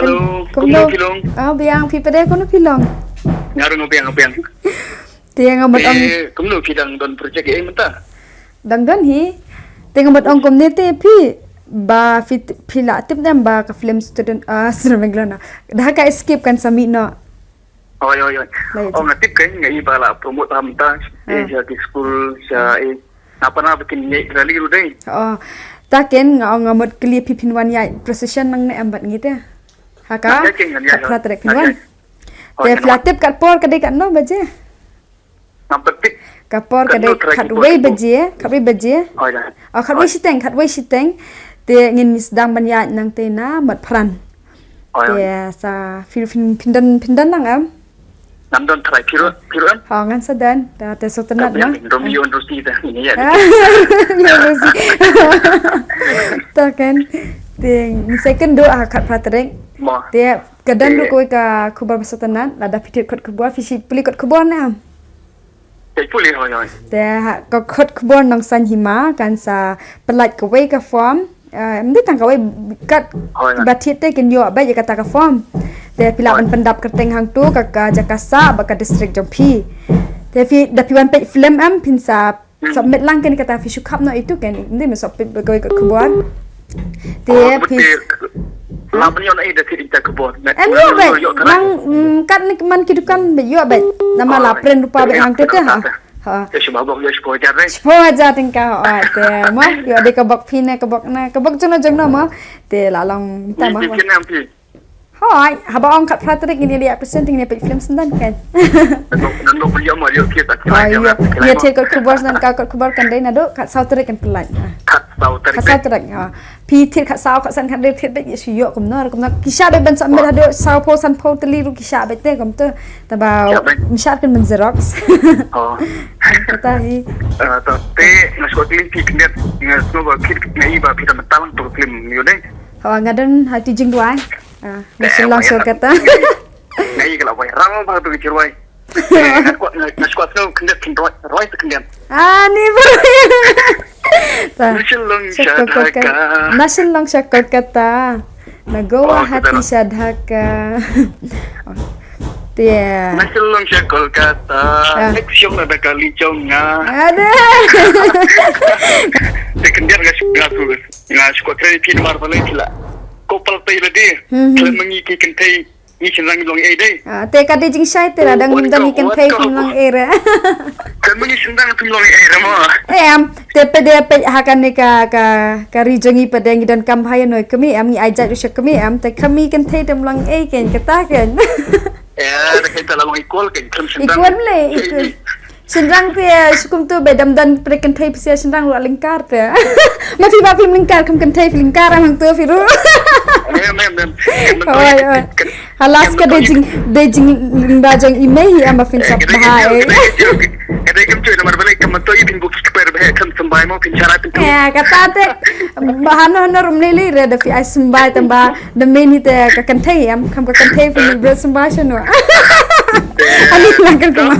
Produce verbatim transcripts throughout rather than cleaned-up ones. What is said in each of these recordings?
Hello, kumno phi long? Ah, biang, phi pat de kumno phi long? Nga ruh nga biang, nga biang. Te nga mut ong. Eh, kumno phi dang don project ei mynta? Dang don hi. Te nga mut ong kumne te phi ba phi, phi la tip ne em ba ka film student, ah, student Bangalore na. Dhaka Escape kan sa mih noh. Oi, oi, oi. Lai. Oh, nga tip kein, nga i ba la promote ha mynta. Eh, sha ki school, sha, eh, napa na ba kin ïa rally ruh dei. Oh. Ta kein nga ong nga mut kylli phi phin wan ïa procession nangne em bad ngi te. Ha ka? Nga ïa kein, nga ïa. Khatphra tarik phin wan. Te phi la tip kat por ka dei katno baje? Ngam pat tip. Ka por ka dei khatwei baje, khatwei baje. Oi, da. Oh, khatwei shiteng, khatwei shiteng. Te ngin sdang ban ïaid nangta na Motphran. Oi, oi. Te sa phi, phin, phin don, phin don lang em? Ngam don trai, phi ruh, phi ruh em? Oh, ngan sa don. Te, te sngewtynnat ma. Romeo and Rosie te, ngin ïaid. Romeo and Rosie. Ta kein. Te ngin sa ïakynduh ha khatphra tarik. Mo. Te ka don ruh kawei ka khubor ba sngewtynnat, lada phi thied kot khubor, phi shu pule kot khubor ne em? Te pule, hoi, hoi. Te ha, ka kot khubor Nongsaiñ Hima kan sa pyllait kawei ka form. Eh, ym dei tang kawei, kat ba thied te kin ïoh beit ïa kata ka form. Te phi lah ban pyndap kyrteng hangto, ka, ka jaka sah bad ka district jong phi. Te phi, da phi wan peit film em, phin sa submit lang kein kata, phi shu khap noh itu kein, ym dei, me submit bad kawei kot khubor. Te phi, la ban ïoh na i da thied ita khubor. Em ïoh beit. Nang, mm, kat ne man ki dukan beit ïoh beit. Namar la print rupa beit hangto te ha. Ha. Te shiphew hajar, shiphew hajar re. Shiphew hajar tyngka, oh, te mo, ïoh dei ka bok phi ne, ka bok na, ka bok jong no jong no mo. Te la long ta mo. Hoi, haba ong khatphra tarik ngin ïa peit film, ngin ïa peit film syndon kein. Hoi, ïa, ïa thied kot khubor syndon, ka kot khubor kan dei naduh khatsaw tarik kan pyllait. Khatsaw tarik. Khatsaw tarik, ha. Phi thied khatsaw, khatsan, khathynriew thied beit, ïa shu ïoh kumno, kumno. Ki shah beit ban submit haduh sawphew, sanphew tylli ruh ki shah beit te kumto. Taba ym shah kin ban xerox. Oh. Kata hi. Eh, to, te nga shu kylli phi khyndiat, nga sngewbha phi, nga i ba phi da mynta lang to film ïoh dei. Hawa nga don ha tu jingduwai. Ah, nga shu long shuh kata. Nga i ka la viral ba tu ki rwai. Nga kwah, nga, nga kwah sngewbha khyndiat, khyndiat rwai, rwai tu khyndiat. Ah, ni ba. Ta. Na shu long sha Dhaka. Na shu long sha Kolkata. Na Guwahati sha Dhaka. Te. Na shu long sha Kolkata. Ah. Ek shong na Dhaka li chong nga. Ada. Te khyndiat nga shu, nga shu, nga shu kwah kren phi namar balei phi la. Ko pal te la dei. Hmm, hmm. Khlem ma ngi ki kynthei. Ngi shynrang ngim long ei dei. Ah, te ka dei jingshai te la dang ngim don ngi kynthei ngim long ei re. Ka ma ngi shynrang ngim long ei re mo. Em, te phi de phi ha kane ka, ka, ka ri jong ngi phi de ngi donkam bha ïa noi kmie em, ngi ai jait ruh sha kmie em, te kmie kynthei te ym long ei kein kata kein. Eh, da kein te la long equal kein, khlem shynrang. Equal le, equal. Shynrang te, eh, shu kumto ba dang don pyrthei kynthei phi sa shynrang ruh lyngkar te. Ma phi ba phim lyngkar, kham kynthei phi lyngkar, am hangto phi ruh. Em, em, em. Em, em, em. Hoi, hoi. Halas ka dei jing, dei jinglyngba jong i mei hi, am ba phin sop bha ei. Ka dei kam chui namar balei kam to i phin buk ki kper ba kham symbai mo phin chara phin tu. Eh, kata te, ba hano hano rum lei lei re da phi ai symbai tang ba da mei hi te ka kynthei am, kham ka kynthei phin bret symbai shano. Ani lang kan kuma.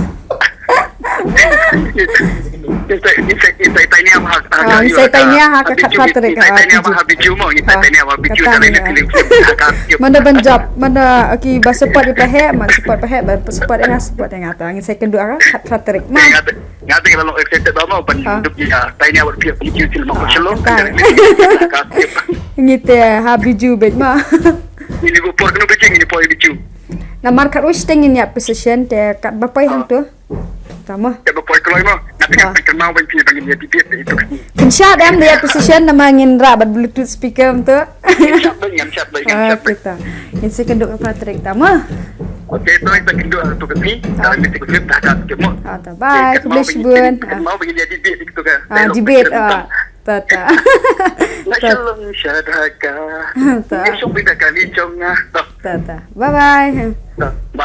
Ngi sa, ngi sa, ngi sa tainia ha, ha, ah, ngi sa tainia ha ka khatphra tarik, ngi sa tainia ha Bijou mo, ngi sa tainia ha Bijou. Kata ni, ah. Mano ban jop, mano, okay, ba support ïa phi, man support phi, ba support ïa nga, support ïa nga, ta ngi sa kynduh ha khatphra tarik. Ma. Nga te, nga te ngi la long excited ba mo ban dup ïa tainia ha Bijou, Bijou sil mo ko shelo. Ngi te ha Bijou beit ma. Ngi por kano Bijou, ngi por Bijou. Namar khatwei shiteng ngin ïa position te kat ba poi hangto. Tama. Te ba poi kloi mo. Nga te nga kynmaw ban phi ban ïa debate ïa itu. Phin shad em da ïa position namar ngin rah bad Bluetooth speaker em to. Ngin shad bad, ngin shad bad, ngin shad bad. Kita. Ngin sa kynduh ha khatphra tarik tama. Okay, to ngin sa kynduh ha tu kati. Ta ngin sa kynduh ha kati mo. Ah, ta. Bye. Khublei shibun. Kynmaw ban ïa debate ïa itu ka. Ah, debate. Ah, ta ta. Na shalom shadaka. Ta. Ngin shong bida kali chong nga. Ta ta. Bye bye. Ta.